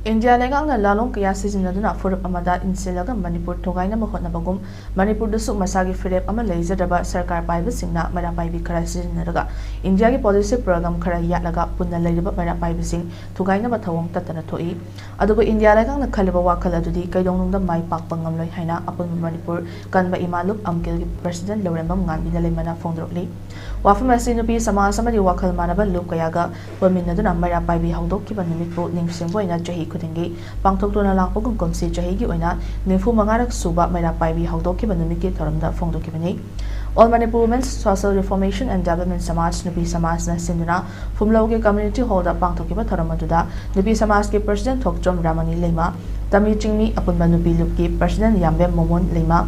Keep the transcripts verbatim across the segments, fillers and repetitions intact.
India ꯂꯩꯉꯥꯛꯅ ꯂꯥꯂꯣꯡ ꯀꯌꯥ ꯁꯤꯖꯤꯟꯅꯗꯨꯅ ꯐꯨꯔꯨꯞ ꯑꯃꯗ ꯏꯟꯁꯤꯜꯂꯒ ꯃꯅꯤꯄꯨꯔ ꯊꯨꯒꯥꯏꯅꯕ ꯍꯣꯠꯅꯕꯒꯨꯝ, ꯃꯅꯤꯄꯨꯔꯗꯁꯨ ꯃꯁꯥꯒꯤ ꯐꯤꯔꯦꯞ ꯑꯃ ꯂꯩꯖꯗ꯭ꯔꯕ ꯁꯔꯀꯥꯔ ꯄꯥꯏꯕꯁꯤꯡꯅ ꯃꯩꯔꯥ ꯄꯥꯏꯕꯤ ꯈꯔ ꯁꯤꯖꯤꯟꯅꯔꯒ ꯏꯟꯗꯤꯌꯥꯒꯤ ꯄꯣꯂꯤꯁꯤ ꯄ꯭ꯔꯣꯒ꯭ꯔꯥꯝ ꯈꯔ ꯌꯥꯠꯂꯒ ꯄꯨꯟꯅ ꯂꯩꯔꯤꯕ ꯃꯩꯔꯥ ꯄꯥꯏꯕꯤꯁꯤꯡ ꯊꯨꯒꯥꯏꯅꯕ ꯊꯧꯑꯣꯡ ꯇꯠꯇꯅ ꯊꯣꯛꯏ꯫ ꯑꯗꯨꯕꯨ ꯏꯟꯗꯤꯌꯥ ꯂꯩꯉꯥꯛꯅ ꯈꯜꯂꯤꯕ ꯋꯥꯈꯜ ꯑꯗꯨꯗꯤ ꯀꯩꯗꯧꯅꯨꯡꯗ ꯃꯥꯏ ꯄꯥꯛꯄ ꯉꯝꯂꯣꯏ ꯍꯥꯏꯅ ꯑꯄꯨꯟꯕ ꯃꯅꯤꯄꯨꯔ ꯀꯟꯕ ꯏꯃꯥ ꯂꯨꯞ ꯑꯝꯀꯤꯜꯒꯤ ꯄ꯭ꯔꯁꯤꯗꯦꯟ ꯂꯧꯔꯦꯝꯕꯝ ꯉꯥꯟꯕꯤꯅ ꯂꯩꯃꯅ ꯐꯣꯡꯗꯣꯔꯛꯂꯤ꯫ ꯋꯥꯐꯝ ꯑꯁꯤ ꯅꯨꯄꯤ ꯁꯃꯥꯖ ꯑꯃꯗꯤ ꯋꯥꯈꯜ ꯃꯥꯟꯅꯕ ꯂꯨꯞ ꯀꯌꯥꯒ ꯄꯨꯟꯃꯤꯟꯅꯗꯨꯅ ꯃꯩꯔꯥ ꯄꯥꯏꯕꯤ ꯍꯧꯗꯣꯛꯈꯤꯕ ꯅꯨꯃꯤꯠꯄꯨ ꯅꯤꯡꯁꯤꯡꯕ ꯑꯣꯏꯅ ꯆꯍꯤ ꯈꯨꯗꯤꯡꯒꯤ ꯄꯥꯡꯊꯣꯛꯇꯨꯅ ꯂꯥꯛꯄꯒꯨꯝ ꯀꯨꯝꯁꯤ ꯆꯍꯤꯒꯤ ꯑꯣꯏꯅ ꯅꯤꯐꯨ ꯃꯉꯥꯔꯛ ꯁꯨꯕ ꯃꯩꯔꯥ ꯄꯥꯏꯕꯤ ꯍꯧꯗꯣꯛꯈꯤꯕ ꯅꯨꯃꯤꯠꯀꯤ ꯊꯧꯔꯝꯗ ꯐꯣꯡꯗꯣꯛꯈꯤꯕꯅꯤ꯫ All Manipur Women's Social Reformation and Development ꯁꯃꯥꯖ, ꯅꯨꯄꯤ ꯁꯃꯥꯖꯅ ꯁꯤꯟꯗꯨꯅ ꯐꯨꯝꯂꯧꯒꯤ ꯀꯝꯃ꯭ꯌꯨꯅꯤꯇꯤ ꯍꯣꯜꯗ ꯄꯥꯡꯊꯣꯛꯈꯤꯕ ꯊꯧꯔꯝ ꯑꯗꯨꯗ ꯅꯨꯄꯤ ꯁꯃꯥꯖꯀꯤ ꯄ꯭ꯔꯁꯤꯗꯦꯟ ꯊꯣꯛꯆꯣꯝ ꯔꯥꯃꯅꯤ ꯂꯩꯃ, ꯇꯃꯤ ꯆꯤꯡꯃꯤ ꯑꯄꯨꯟꯕ ꯅꯨꯄꯤ ꯂꯨꯞꯀꯤ ꯄ꯭ꯔꯁꯤꯗꯦꯟ ꯌꯥꯝꯕꯦꯝ ꯃꯣꯃꯣꯟ ꯂꯩꯃ,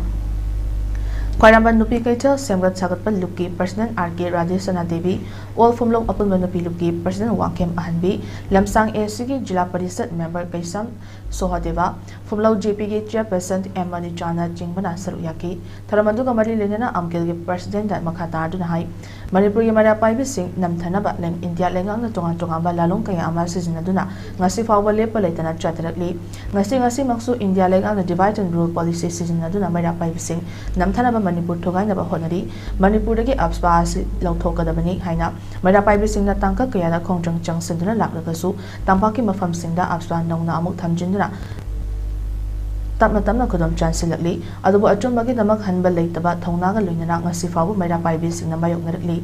ꯈ꯭ꯋꯥꯏꯔꯝꯕꯟ ꯅꯨꯄꯤ ꯀꯩꯊꯦꯜ ꯁꯦꯝꯒꯠ ꯁꯥꯒꯠꯄ ꯂꯨꯞꯀꯤ ꯄ꯭ꯔꯁꯤꯗꯦꯟ ꯑꯥꯔ ꯀꯦ ꯔꯥꯙꯦꯁꯅꯥ ꯗꯦꯕꯤ, ꯑꯣꯜ ꯐꯨꯝꯂꯧ ꯑꯄꯨꯟꯕ ꯅꯨꯄꯤ ꯂꯨꯞꯀꯤ ꯄ꯭ꯔꯁꯤꯗꯦꯟ ꯋꯥꯡꯈꯦꯝ ꯑꯍꯟꯕꯤ, ꯂꯝꯁꯥꯡ ꯑꯦ ꯁꯤꯒꯤ ꯖꯤꯂꯥ ꯄꯔꯤꯁꯠ ꯃꯦꯝꯕꯔ ꯀꯩꯁꯝ ꯁꯣꯍꯗꯦꯕ, ꯐꯨꯝꯂꯧ ꯖꯦ ꯄꯤꯒꯤ ꯆꯤꯌꯔꯄꯔꯁꯟ ꯑꯦꯝ ꯃꯅꯤꯆꯥꯅꯆꯤꯡꯕꯅ ꯁꯔꯨꯛ ꯌꯥꯈꯤ꯫ ꯊꯧꯔꯝ ꯑꯗꯨꯒ ꯃꯔꯤ ꯂꯩꯅꯅ ꯑꯝꯀꯤꯜꯒꯤ ꯄ꯭ꯔꯁꯤꯗꯦꯟꯗ ꯃꯈꯥ ꯇꯥꯗꯨꯅ ꯍꯥꯏ, ꯃꯅꯤꯄꯨꯔꯒꯤ ꯃꯩꯔꯥ ꯄꯥꯏꯕꯤꯁꯤꯡ ꯅꯝꯊꯅꯕ ꯂꯩ-, ꯏꯟꯗꯤꯌꯥ ꯂꯩꯉꯥꯛꯅ ꯇꯣꯉꯥꯟ ꯇꯣꯉꯥꯟꯕ ꯂꯥꯂꯣꯡ ꯀꯌꯥ ꯑꯃ ꯁꯤꯖꯤꯟꯅꯗꯨꯅ ꯉꯁꯤ ꯐꯥꯎꯕ ꯂꯦꯞꯄ ꯂꯩꯇꯅ ꯆꯠꯊꯔꯛꯂꯤ꯫ ꯉꯁꯤ, ꯉꯁꯤꯃꯛꯁꯨ ꯏꯟꯗꯤꯌꯥ ꯂꯩꯉꯥꯛꯅ divide and rule policy ꯁꯤꯖꯤꯟꯅꯗꯨꯅ ꯃꯩꯔꯥ ꯄꯥꯏꯕꯤꯁꯤꯡ ꯅꯝꯊꯅꯕ ꯃꯅꯤꯄꯨꯔ ꯊꯨꯒꯥꯏꯅꯕ ꯍꯣꯠꯅꯔꯤ꯫ ꯃꯅꯤꯄꯨꯔꯗꯒꯤ ꯑꯞꯁꯄꯥ ꯑꯁꯤ ꯂꯧꯊꯣꯛꯀꯗꯕꯅꯤ ꯍꯥꯏꯅ ꯃꯩꯔꯥ ꯄꯥꯏꯕꯤꯁꯤꯡꯅ ꯇꯥꯡꯀꯛ ꯀꯌꯥꯗ ꯈꯣꯡꯖꯪ ꯆꯪꯁꯤꯟꯗꯨꯅ ꯂꯥꯛꯂꯒꯁꯨ, ꯇꯝꯄꯥꯛꯀꯤ ꯃꯐꯝꯁꯤꯡꯗ ꯑꯞꯁꯄꯥ ꯅꯧꯅ ꯑꯃꯨꯛ ꯊꯝꯖꯤꯟꯗꯨꯅ ꯇꯞꯅ ꯇꯞꯅ ꯈꯨꯗꯨꯝ ꯆꯥꯁꯤꯜꯂꯛꯂꯤ꯫ ꯑꯗꯨꯕꯨ ꯑꯆꯨꯝꯕꯒꯤꯗꯃꯛ ꯍꯟꯕ ꯂꯩꯇꯕ ꯊꯧꯅꯥꯒ ꯂꯣꯏꯅꯅ ꯉꯁꯤ ꯐꯥꯎꯕ ꯃꯩꯔꯥ ꯄꯥꯏꯕꯤꯁꯤꯡꯅ ꯃꯥꯌꯣꯛꯅꯔꯛꯂꯤ꯫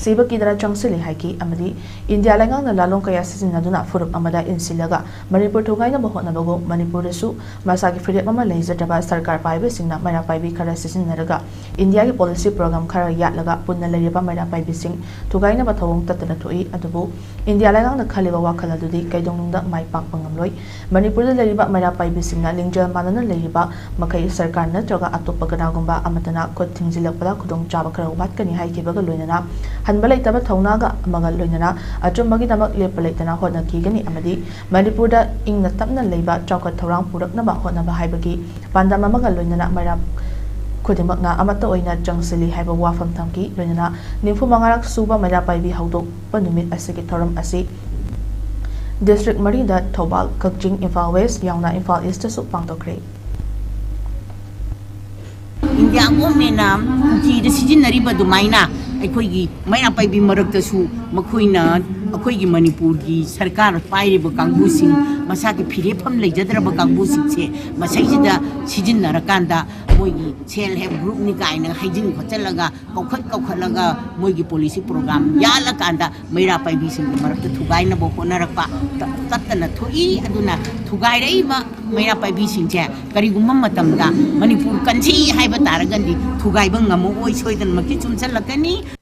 ꯁꯤꯕ ꯀꯤꯗꯅ ꯆꯪꯁꯤꯜꯂꯤ ꯍꯥꯏꯈꯤ ꯑꯃꯗꯤ ꯏꯟꯗꯤꯌꯥ ꯂꯩꯉꯥꯛꯅ ꯂꯥꯂꯣꯡ ꯀꯌꯥ ꯁꯤꯖꯤꯟꯅꯗꯨꯅ ꯐꯨꯔꯨꯞ ꯑꯃꯗ ꯏꯟꯁꯤꯜꯂꯒ ꯃꯅꯤꯄꯨꯔ ꯊꯨꯒꯥꯏꯅꯕ ꯍꯣꯠꯅꯕꯒꯨꯝ, ꯃꯅꯤꯄꯨꯔꯗꯁꯨ ꯃꯁꯥꯒꯤ ꯐꯤꯔꯦꯞ ꯑꯃ ꯂꯩꯖꯗ꯭ꯔꯕ ꯁꯔꯀꯥꯔ ꯄꯥꯏꯕꯁꯤꯡꯅ ꯃꯩꯔꯥ ꯄꯥꯏꯕꯤ ꯈꯔ ꯁꯤꯖꯤꯟꯅꯔꯒ ꯏꯟꯗꯤꯌꯥꯒꯤ ꯄꯣꯂꯤꯁꯤ ꯄ꯭ꯔꯣꯒ꯭ꯔꯥꯝ ꯈꯔ ꯌꯥꯠꯂꯒ ꯄꯨꯟꯅ ꯂꯩꯔꯤꯕ ꯃꯩꯔꯥ ꯄꯥꯏꯕꯤꯁꯤꯡ ꯊꯨꯒꯥꯏꯅꯕ ꯊꯧꯑꯣꯡ ꯇꯠꯇꯅ ꯊꯣꯛꯏ꯫ ꯑꯗꯨꯕꯨ ꯏꯟꯗꯤꯌꯥ ꯂꯩꯉꯥꯛꯅ ꯈꯜꯂꯤꯕ ꯋꯥꯈꯜ ꯑꯗꯨꯗꯤ ꯀꯩꯗꯧꯅꯨꯡꯗ ꯃꯥꯏ ꯄꯥꯛꯄ ꯉꯝꯂꯣꯏ꯫ ꯃꯅꯤꯄꯨꯔꯗ ꯂꯩꯔꯤꯕ ꯃꯩꯔꯥ ꯄꯥꯏꯕꯤꯁꯤꯡꯅ ꯂꯤꯡꯖꯦꯜ ꯃꯥꯟꯅꯅ ꯂꯩꯔꯤꯕ ꯃꯈꯩ ꯁꯔꯀꯥꯔ ꯅꯠꯇ꯭ꯔꯒ ꯑꯇꯣꯞꯄ ꯀꯅꯥꯒꯨꯝꯕ ꯑꯃꯠꯇꯅ ꯈꯨꯠ ꯊꯤꯡꯖꯤꯜꯂꯛꯄꯗ ꯈꯨꯗꯣꯡꯆꯥꯕ ꯈꯔ ꯋꯥꯠꯀꯅꯤ ꯍꯥꯏꯈꯤꯕꯒ ꯂꯣꯏꯅꯅ ꯍꯟꯕ ꯂꯩꯇꯕ ꯊꯧꯅꯥꯒ ꯑꯃꯒ ꯂꯣꯏꯅꯅ ꯑꯆꯨꯝꯕꯒꯤꯗꯃꯛ ꯂꯦꯞꯄ ꯂꯩꯇꯅ ꯍꯣꯠꯅꯈꯤꯒꯅꯤ ꯑꯃꯗꯤ ꯃꯅꯤꯄꯨꯔꯗ ꯏꯪꯅ ꯇꯞꯅ ꯂꯩꯕ ꯆꯥꯎꯈꯠ ꯊꯧꯔꯥꯡ ꯄꯨꯔꯛꯅꯕ ꯍꯣꯠꯅꯕ ꯍꯥꯏꯕꯒꯤ ꯄꯥꯟꯗꯝ ꯑꯃꯒ ꯂꯣꯏꯅꯅ ꯃꯩꯔꯥ ꯈꯨꯗꯤꯡꯃꯛꯅ ꯑꯃꯠꯇ ꯑꯣꯏꯅ ꯆꯪꯁꯤꯜꯂꯤ ꯍꯥꯏꯕ ꯋꯥꯐꯝ ꯊꯝꯈꯤ꯫ ꯂꯣꯏꯅꯅ ꯅꯤꯐꯨ ꯃꯉꯥꯔꯛ ꯁꯨꯕ ꯃꯩꯔꯥ ꯄꯥꯏꯕꯤ ꯍꯧꯗꯣꯛꯄ ꯅꯨꯃꯤꯠ ꯑꯁꯤꯒꯤ ꯊꯧꯔꯝ ꯑꯁꯤ ꯗꯤꯁꯇ꯭ꯔꯤꯛ ꯃꯔꯤꯗ ꯊꯧꯕꯥꯜ, ꯀꯛꯆꯤꯡ, ꯏꯝꯐꯥꯜ ꯋꯦꯁ ꯌꯥꯎꯅ ꯏꯝꯐꯥꯜ ꯏꯁꯇꯁꯨ ꯄꯥꯡꯊꯣꯛꯈ꯭ꯔꯦ꯫ ꯏꯟꯗꯤꯌꯥ ꯒꯣꯔꯃꯦꯟꯅ ꯀꯨꯀꯤꯗ ꯁꯤꯖꯤꯟꯅꯔꯤꯕ ꯑꯗꯨꯃꯥꯏꯅ ꯑꯩꯈꯣꯏꯒꯤ ꯃꯩꯔꯥ ꯄꯥꯏꯕꯤ ꯃꯔꯛꯇꯁꯨ ꯃꯈꯣꯏꯅ ꯑꯩꯈꯣꯏꯒꯤ ꯃꯅꯤꯄꯨꯔꯒꯤ ꯁꯔꯀꯥꯔ ꯄꯥꯏꯔꯤꯕ ꯀꯥꯡꯕꯨꯁꯤꯡ, ꯃꯁꯥꯒꯤ ꯐꯤꯔꯦꯞꯐꯝ ꯂꯩꯖꯗ꯭ꯔꯕ ꯀꯥꯡꯕꯨꯁꯤꯡꯁꯦ ꯃꯁꯩꯁꯤꯗ ꯁꯤꯖꯤꯟꯅꯔꯀꯥꯟꯗ ꯃꯣꯏꯒꯤ ꯁꯦꯜꯐ ꯍꯦꯜꯞ ꯒ꯭ꯔꯨꯞꯅꯤ ꯀꯥꯏꯅ ꯍꯩꯖꯤꯟ ꯈꯣꯠꯆꯜꯂꯒ ꯀꯧꯈꯠ ꯀꯧꯈꯠꯂꯒ ꯃꯣꯏꯒꯤ ꯄꯣꯂꯤꯁꯤ ꯄ꯭ꯔꯣꯒ꯭ꯔꯥꯝ ꯌꯥꯜꯂꯀꯥꯟꯗ ꯃꯩꯔꯥ ꯄꯥꯏꯕꯤꯁꯤꯡꯒꯤ ꯃꯔꯛꯇ ꯊꯨꯒꯥꯏꯅꯕ ꯍꯣꯠꯅꯔꯛꯄ ꯇ-, ꯇꯠꯇꯅ ꯊꯣꯛꯏ꯫ ꯑꯗꯨꯅ ꯊꯨꯒꯥꯏꯔꯛꯏꯕ ꯃꯩꯔꯥ ꯄꯥꯏꯕꯤꯁꯤꯡꯁꯦ ꯀꯔꯤꯒꯨꯝꯕ ꯃꯇꯝꯗ ꯃꯅꯤꯄꯨꯔ ꯀꯟꯁꯤ ꯍꯥꯏꯕ ꯇꯥꯔꯒꯗꯤ ꯊꯨꯒꯥꯏꯕ ꯉꯝꯃꯛꯑꯣꯏ, ꯁꯣꯏꯗꯅꯃꯛꯀꯤ ꯆꯨꯝꯁꯤꯜꯂꯛꯀꯅꯤ꯫